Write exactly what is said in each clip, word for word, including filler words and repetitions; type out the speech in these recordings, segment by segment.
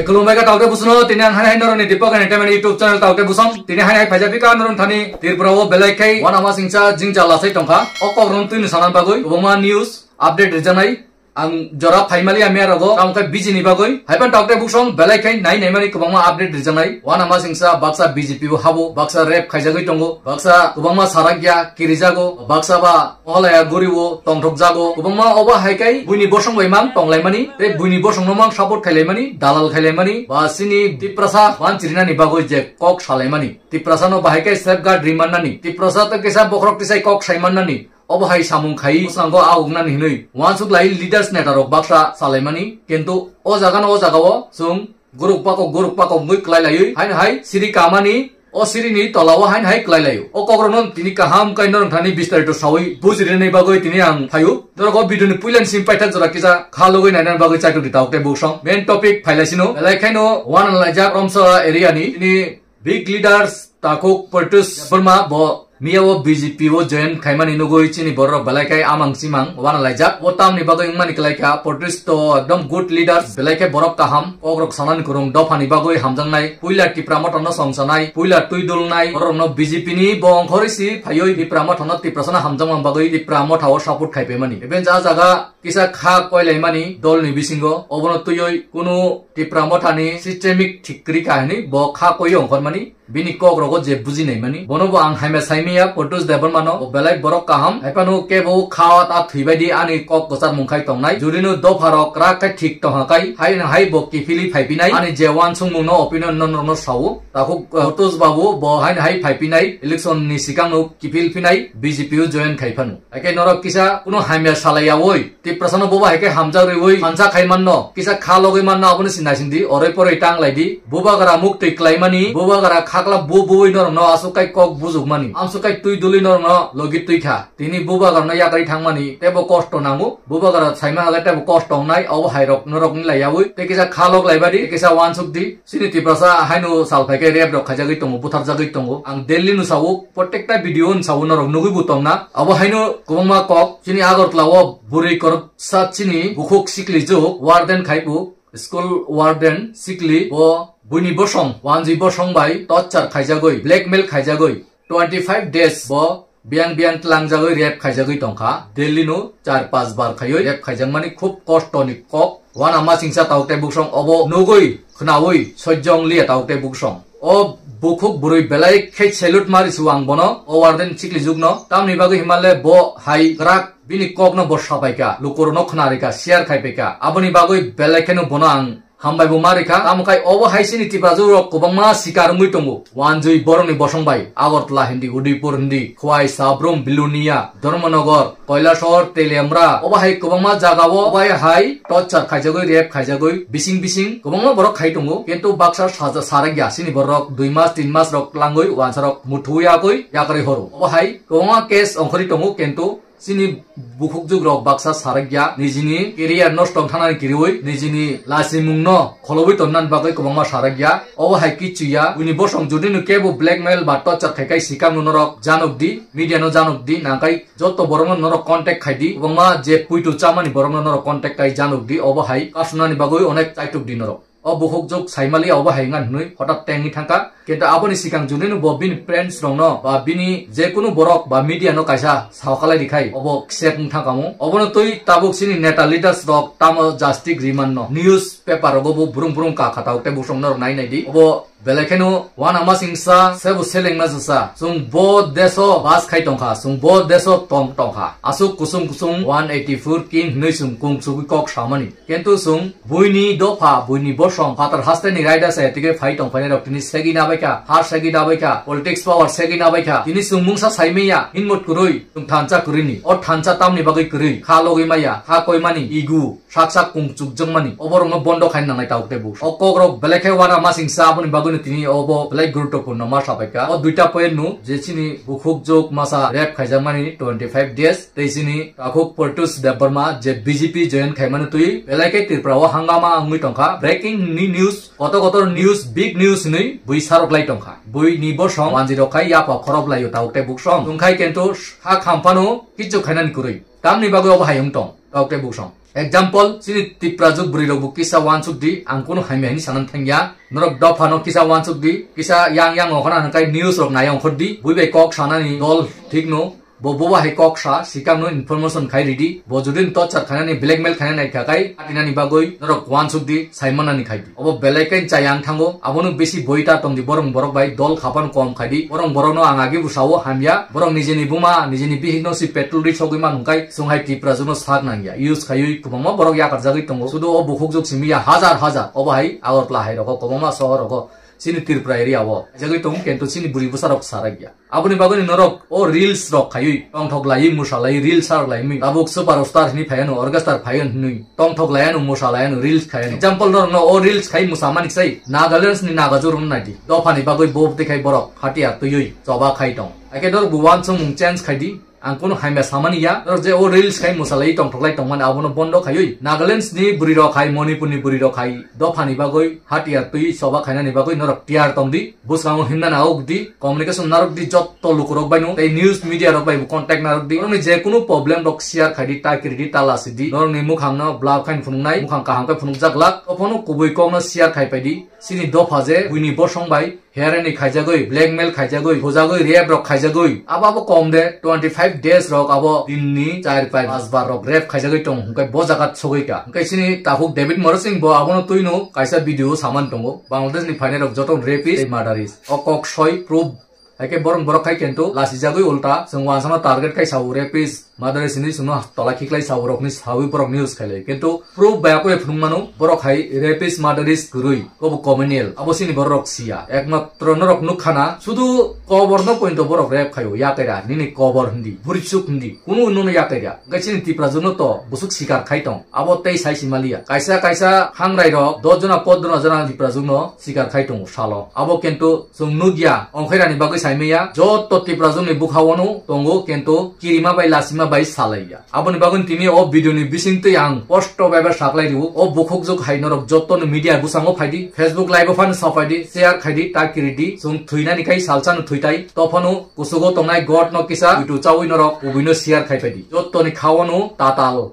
Khulumbai kha taote busuno, tini ang hai hai noroni Deepak Entertainment YouTube channel taote busong. Tini hai hai phaijak phika noroni thani Tripura o belai khai wana ma singsa jingja lasai tongkha. O kok rong twi ni sana bagwi kwbangma news update rijaknai. Ang jora phaimali amya rogo, tamo khe biji ni bagwi. Haipan taote busong belai khai nai nai mani kwbangma update rijaknai. Wana ma singsa baksa B J P o habo, baksa rape khaijagwi tongo, baksa kwbangma sarakya kirijago, baksa ba Oholaya guriwo tongthok jago. Kwbangma obo hai kai buini bosong bai mang tonglaimani, tei buini bosongno mang support khailaimani, dalal khailaimani, ba chini Tiprasa wanchirinani bagwi je kok salaimani. Tiprasano bahai kai safeguard rimannani. Tiprasa to kisa bokhorok tisai kok saimannani. Obo hai samung khai bwskango agognani hinwi wansuk lai leaders neta rok baksa salaimani. Kintu o jaga no o jaga o chwng guruk pakok guruk pakok wngwi kwlai laiwi haino hai siri kamani. O sirini tola o haino hai kwlai laio. O kokrokno tini kaham khe norok thani bistarito sawi bujirinani bagwi tini ang phaio. Norok o video ni puila ni simi paithak jora kisa kha logwi nainani bagwi chaitok di taote busong. Main topic phailaisino. Belai khaino wana laijak Romsora area ni tini big leaders takhuk Pratyush Debbarma bo miya o B J P o join khaimani nugwi chini borok belai khai amang simang wana laijak. O tamni bagwi wngmani kwlai kha Pratyush to ekdom good leaders, belai khe borok kaham, kokrok sanani kwrwng dophani bagwi hamjaknai, puila Tipra Motha no songsanai, puila twi dulnai, borokno B J P ni bo ongkhorwi si phaiwi Tipra Motha no Tiprasano hamjakma bagwi Tipra Motha o support khaipaimani. Even ja jaga kisa kha koilaimani dolni bisingo, obono twiwi kunu Tipra Motha ni systemic thik kwrwi kha hinwi bo kha koiwi ongkhormani. Bini kok rogo je buji nai mani, bono bo ang hamya sai manya, Pratyush Debbarma no, bo belai borok kaham, hai phano kebo kha ta thwi bai di ani kok kwchar mung khai tongnai, jurino dopha rok kwrak khe thik tongha kai, hai no hai bo kiphilwi phai phinai, ani je wansukmung no opinion no norok no sao, takhuk, eh, Pratyush babu bo hai no hai phai phinai, election ni sikang no kiphil phinai, B J P o join khai phano. Hai khe norok kisa kuno hamya salai yaui, Tiprasano bobo hai khe hamjak riui, sansa khai manno, kisa kha logwi manno, aboni si naising di, oroi poroi tang lai di. Bubagra muk twi klaimani, bubagra khakla bu buui norokno aswk kai kok bujukmani, amswk kai twi dului norokno logi twi kha. Tini bubagrano yakarwi thangmani teibo kosto nango, bubagra saima hwnkhe teibo kosto wngnai, obo hai rok norokni lai yaui. Tei kisa kha lok lai badi, tei kisa wansuk di. Chini Tiprasa haino sal phai khe rape rok khaijagwi tongo, butharjagwi tongo. Ang Delhi no sao, protekta video no sao, norok nugwi bo tongna. Abo haino kwbangma kok, chini Agartala o bwrwi korok sa chini bukhuk siklijuk warden khai bo, school warden sikli bo buini bosong, wanjwi bosong bai torture khaijagwi, blackmail khaijagwi, twenty five days bo biyang biyang tlangjagwi rape khaijagwi tongkha. Delhi no char panch bar khaiwi rape khaijakmani khub kosto ni kok. Wana ma singsa tauk tei buksong obo nugwi khnaui sojjong liya tauk tei buksong. O bukhuk bwrwi belai khe salute ma risi ang bono, o warden siklijukno. Tamni bagwi himale bo hai kwrak bini kokno bo sapaikha, lukurokno khna rikha, share khaipaikha. Aboni bagwi belai kheno bono ang hambai bo ma rikha. Tamo khai obo hai chini Tiprajwk rok kwbangma sikar wngwi tongo. Wanjwi borokni bosong bai Agartala hindi, Udaipur hindi, Khwai, Sabrum, Bilonia, Dharmanagar, Kailasahar, Teliamra, obo hai kwbangma jaga o obo hai torture khaijagwi, rape khaijagwi, bising bising kwbangma borok khai tongo. Kintu baksa saja sarak ya chini borok dui mas, tin mas rok tlangwi wansa rok muthuwi yakwi yakarwi horo. Obo hai kwbangma case ongkhorwi tongo, kintu chini bukhukjuk rok baksa sarak ya nijini career nosto wng thanani kiriwi nijini lasimung no kholobwi tonnani bagwi kwbangma sarak ya. Obo hai kichu ya, buini bosong judino kebo blackmail ba torture khai khai sikang no norok janok di, media no janok di, nangkai joto borokno norok contact khai di, kwbangma je puitu chamani borokno norok contact khai janok di, obo hai kasunani bagwi onek chaituk di norok. O bukhukjuk saimali obo hai wngkha hinwi hotat tengwi thangkha. Kintu aboni sikang judino bo bini friends rokno ba bini jekunu borok ba media no kaisa saokalai rikhai obo ksek wng thangkha mo. Obono twi tabuk chini neta leaders rok tamo justice remand no news paper rogo bo brung brung kakha tauk tei buksong norok nai nai di. Obo belai kheno wana masingsa sebo selengna jasa. Chwng bo deso bas khai tongkha, chwng bo deso tong tongkha. Aswk kusung kusung one eighty four king hinwi chwng kung chugwi kok samani. Kintu chwng buini dopha, buini bosong, phatar hasteni raida saya tike phai tong phainai rok tini segwi nabaikha, ha segwi nabaikha, politics power segwi nabaikha. Tini chwng mungsa saimanya, hinmut kwrwi, chwng thansa kwrwini. O thansa tamni bagwi kwrwi, kha logwi maya, kha koimani, igu, sak sak kung chukjakmani, oborokno bondo khaina nangnai tauk tei buksong. O kokrok belai khe wana masingsa, aboni bagwino tini obo belai guruttopurno ma sabaikha. O duita point no je chini bukhukjuk masa rape khaijakmani twenty five days, tei chini takhuk Pratyush Debbarma je B J P join khaimani twi belai khe Tripura o hangama wngwi tongkha. Breaking ni news, kotor kotor news, big news hinwi bui sarok lai tongkha. Buini bosong wanjwi rok khai yapha khorop laio tauk tei buksong. Chwng khai kintu ha khamphano kichu khainani kwrwi. Tamni bagwi obo hai wng tong, tauk tei buksong. Example, chini Tiprajwk bwrwi rok bo kisa wansuk di, ang kunu hamya hinwi sanani thangya. Norok dopha no kisa wansuk di, kisa yang yang okhona hwnkhai news rok nai ongkhor di, bui bai kok sanani dol thik no, bo bo bahai kok sa, sikang no information khai ridi, bo jodi no torture khainani, blackmail khainani khakai, atinani bagwi norok wansuk di, saimanani khai di. Obo belai khe chaya ang thango, abono bisi boi ta tong di, borok borok bai dol khapan kom khai di, borok borok no ang agi bo sao hamya, borok nijini buma, nijini bihik no si petrol ri sogwi man hwnkhai, chwng hai Tiprajwk no sak nangya, use khaiwi kwbangma borok yakar jagwi tongo, sudu o bukhuk jwk simi ya hajar hajar, obo hai Agartala hai rogo, kwbangma sohor rogo, chini Tripura area o, jagwi tongo, kento chini bwrwi bwsa rok sarak ya. Aboni bagwi norok o reels rok khaiwi tongthok laiwi, mwsa laiwi, reels sarok laimwi. Tabuk superstar hinwi phaiano, orchestra phaian hinwi tongthok laiano, mwsa laiano, reels khaiano. Example norokno o reels khai mwsa mani sai Nagaland ni Nagajwk rokno naidi. Dophani bagwi bo tei khai borok hatiya twiwi choba khai tong. Haikhe norok bo wansukmung change khai di. Ang kunu hamya samani ya. Norok je o reels khai mwsa laiwi tongthok lai tongmani abono bondo khaiwi. Nagaland ni bwrwi rok hai, Manipur ni bwrwi rok hai dophani bagwi hatiya twiwi choba khainani bagwi norok tiyar tong di. Bwskango himna nangok di, communication narwk di jotto lukurok baino, tei news media rok bai bo contact narwk di. Norokni je kunu problem rok share khai di, ta kiri di, ta lasi di. Norokni mukhang no blur khai phunuknai, mukhang kaham khe phunukjak glak. Tophono kubui kok no share khai pai di. Chini dopha je buini bosong bai hereni khaijagwi, blackmail khaijagwi, thujagwi, rape rok khaijagwi. Abo abo kom de, twenty five days rok abo din ni char pai pas bar rok rape khaijagwi tong hwnkhe bo jaga sogwi ka. Hwnkhe chini takhuk David Morasing bo abono twino kaisa video saman tongo. Bangladesh ni phainai rok joto rapist tei murderist. O kok soi proof. Haikhe borok borok khai kento lasijagwi ulta chwng wansano target khai sao rapist, murderist hinwi chwngno tola khiklai sao rokni sawi borok news khailai. Kento proof bai akoi phunuk mano borok hai rapist, murderist kwrwi kobo communal. Abo chini borok rok siya. Ekmatro norok nukha na sudu koborno pointo borok rape khaio, yakaira nini kobor hindi, burisuk hindi. Kunu nono yakaira. Hwnkhe chini Tiprajwkno to busuk sikar khai tong. Abo tei sai si maliya. Kaisa kaisa hangrai rok dos jona pondro jona Tiprajwkno sikar khai tongo salo. Abo kintu chwng nukya, ongkhairani bagwi saimaya. Joto Tiprajwkni bwkhao no tongo, kintu kirima bai lasima bai salaiya. Aboni bagwi tini o video ni bisingtwi ang posto bai bai saklai rwo. O bukhukjwk hai norok joto ni media bwskango phaidi, Facebook live o phano saphaidi, share khaidi, ta kiridi. Chwng thwinani khai salsa no thwitai. Tophano kuchugo tongnai God no kisa uitu chawi norok kubui no share khai phaidi. Joto ni khao no tatal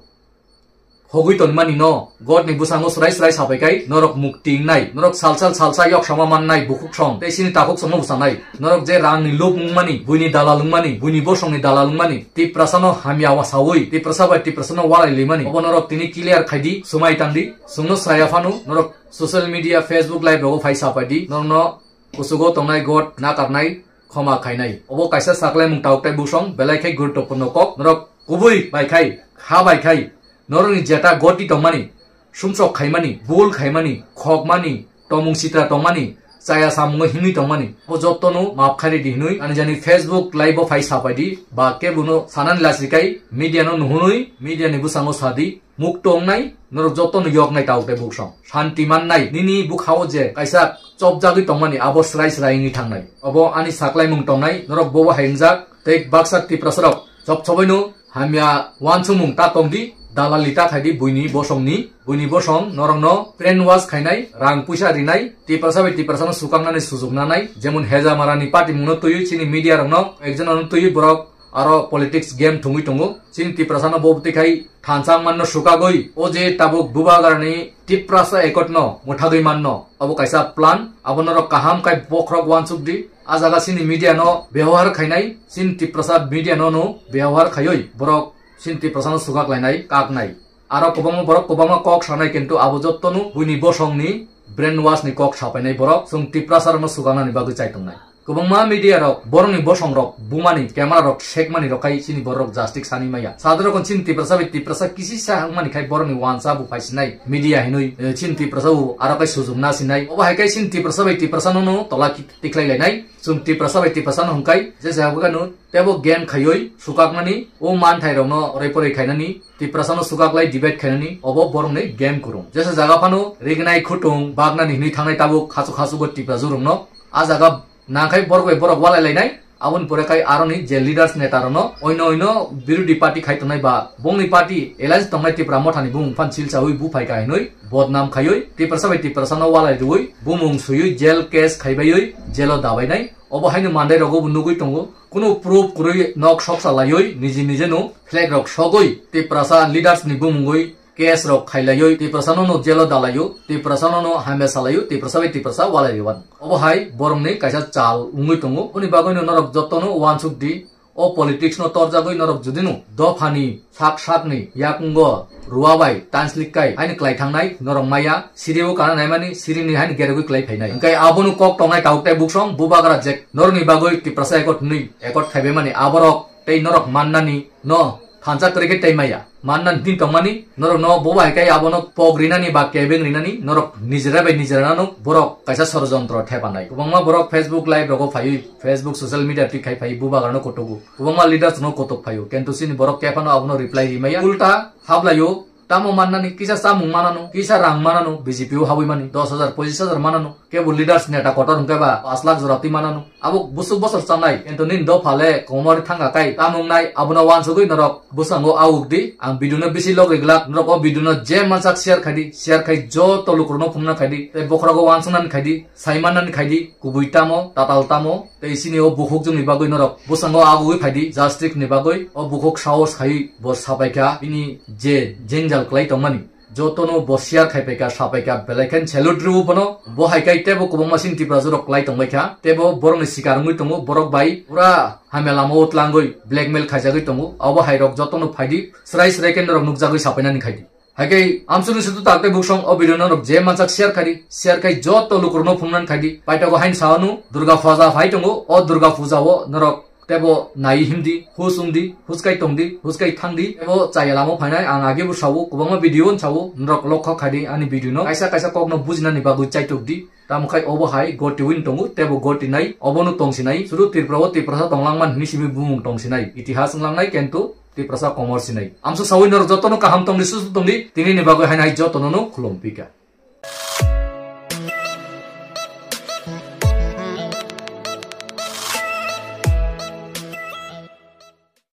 hogwi tonmani no God ni bwskango swrai swrai sapai khai norok mukti wngnai, norok salsal salsa yok sama mannai bukhuk song tei chini takhuk songno bwsanai, norok je rang ni lub wngmani, buini dalal wngmani, buini bosong ni dalal wngmani, Tiprasa no hamya wa sawi, Tiprasa bai Tiprasa no walai limani, obo norok tini clear khaidi, swmai tangdi, chwngno saya phano norok social media, Facebook live rogo phai sapaidi, norokno kuchugo tongnai God nakarnai, khoma khainai. Obo kaisa saklaimung tauk tei busong, belai khai guruttopurno kok. Norok kubui bai khai, kha bai khai, norokni jeta goti tongmani, sumsok khaimani, bul khaimani, khokmani, tomung sitra tongmani, chaya samungo himwi tongmani, bo jotono map khairidi hinwi ani jani Facebook live o phai sapaidi, ba kebono sanani lasikai media no nuhunwi media ni bwskango sadi. Mukto wngnai, norok jotono yoknai tauk tei buksong. Shanti mannai, nini bwkhao je kaisa chopjagwi tongmani abo swrai swrai wngwi thangnai. Obo ani saklaimung tongnai, norok bobo hai wngjak, tei baksa Tiprasarok chop chobaino hamya wansukmung ta tongdi, dalali ta khaidi buini bosongni, buini bosong norokno brainwash khainai, rang puisa rinai, Tiprasa bai Tiprasano swkaknani sujuk nanai, jemon Heja Marani party mungno twiwi chini media rokno, ekjono twiwi borok aro politics game thwngwi tongo. Chini Tiprasano bo bwtwi khai thansa wngmanno swkagwi, o je tabuk Bubagrani Tiprasa Accord no mwthagwi manno, abo kaisa plan. Abono rok kaham khai bokhorok wansuk di. A jaga chini media no byabohar khainai, chini Tiprasa media no no byabohar khaiwi borok chini Tiprasano swkak lainai, kaknai. Aro kwbangma borok kwbangma kok sanai, kintu abo jotono buini bosongni brainwash ni kok sapainai borok, chwng Tiprasa rokno swkaknani bagwi chai tongnai. Kwbangma media rok borokni bosong rok bumani, camera rok sekmani rok khai chini borok justice sani maya. Sadharokon chini Tiprasa bai Tiprasa kisisa wngmani khai borokni wansa bo phaisinai media hinwi, eh, chini Tiprasa bo aro khai sujung na sinai. Obo hai khai chini Tiprasa bai Tiprasa no no tola ki-, tikhlai lainai. Chwng Tiprasa bai Tiprasa no hwnkhai je jagano tebo game khaiwi swkaknani, o manthai rokno roi poroi khainani, Tiprasa no swkaklai debate khainani, obo borokni game kwrwng. Jesa jaga phano rignai khutung bagnani hinwi thangnai tabuk khasu khasu bo Tiprajwk rokno. A jaga nangkhai borok bai borok walai lainai, aboni pore khai aroni je leaders neta rokno oino oino birodhi party khai tongnai ba bongni party alliance tongnai Tipra Mothani bumung phan silsawi buphai ka hinwi bodnam khaiwi Tiprasa bai Tiprasa no walai rwui bumung suiwi jail case khaibaiwi jail o dabainai. Obo haino mandai rogo bo nugwi tongo. Kunu proof kwrwi nok soksa laiwi niji nijeno flag rok sogwi Tiprasa leaders ni bumungwi case rok khailaiwi Tiprasa no no jail o dalaio, Tiprasa no no hamya salaio, Tiprasa bai Tiprasa walai riwan. Obo hai borok ni kaisa chal wngwi tongo. Boni bagwi no norok joto no uansuk di. O politics no torjagwi norok judino dophani sak sakni yakungo rua bai tanslik kai haini klai thangnai norok maya, siri o kana naimani siri ni haini geregwi klai phainai. Hingkai abono kok tongnai tabuk tei buksong bubagra jek norokni bagwi Tiprasa ekot hwnwi ekot khaibaimani aborok tei norok mannani no thansa kwrwi khe tei maya. Manna din tongmani, norok no bo bai kai abono pok rinani ba kebeng rinani, norok nijera bai nijera no borok kaisa sorojontro thepanai. Kwbangma borok Facebook live rogo phaiwi, Facebook social media twi khai phai bubagra no kotogo. Kwbangma leaders no kotok phaio. Kento sini borok kephano abono reply rimaya. Ulta hablaio, tamo mannani, kisa chamung manano, kisa rang manano, B J P o habwi mani, dos hajar, pochis hajar manano. Kebo leaders neta kotor hwnkhe ba pash lakh jora twi manano. Abo busuk bosor chanai, kento nini dopha le komor thangka kai tamo wngnai, abono wansugwi norok bwskango awuk di. Ang video no bisi logri glak, norok o video no je mansak share khai di, share khai joto lukurokno phunukna khai di, tei bokhorogo wansuknani khai di, sai mannani khai di, kubui tamo, tatal tamo, tei sini o bukhuk jongni bagwi norok bwskango awugwi phai di, justice ni bagwi o bukhuk sahos khai bo sapai kha bini je jengjal klai tongmani. Jotono bo share khai paikha, sa paikha, belai khe salute rw bono. Bo hai kai tebo kwbangma sini Tiprasa rok klai tong bai kha, tebo borok ni sikar wngwi tongo, borok bai pura hamya lama o tlangwi blackmail khaijagwi tongo. Abo hai rok jotono phai di, srai srai khe norok nukjagwi sapainani khai di. Hai kai amsuni sudu tak tei buksong o video norok je mansak share khai di, share khai joto lukurokno phunuknani khai di. Paitogo haini sao no Durga Puja phai tongo, o Durga Puja o norok tebo nai himdi, hus wngdi, huskai tongdi, huskai thangdi, tebo chaya lama phainai. Ang age bo sao, kwbangma video no sao, norok lokho khai di ani video no. Kaisa kaisa kok no bujinani bagwi chaitok di. Tamo khai obo hai goti win tongo, tebo goti nai, obono tong sinai. Sudu Tripura o Tiprasa tong langman hini simi bumung tong sinai. Itihas wng langnai, kento Tiprasa komor sinai. Amsa sawi norok jotono kaham tongdi, susu tongdi, tini ni bagwi hainai jotono no khulum pika.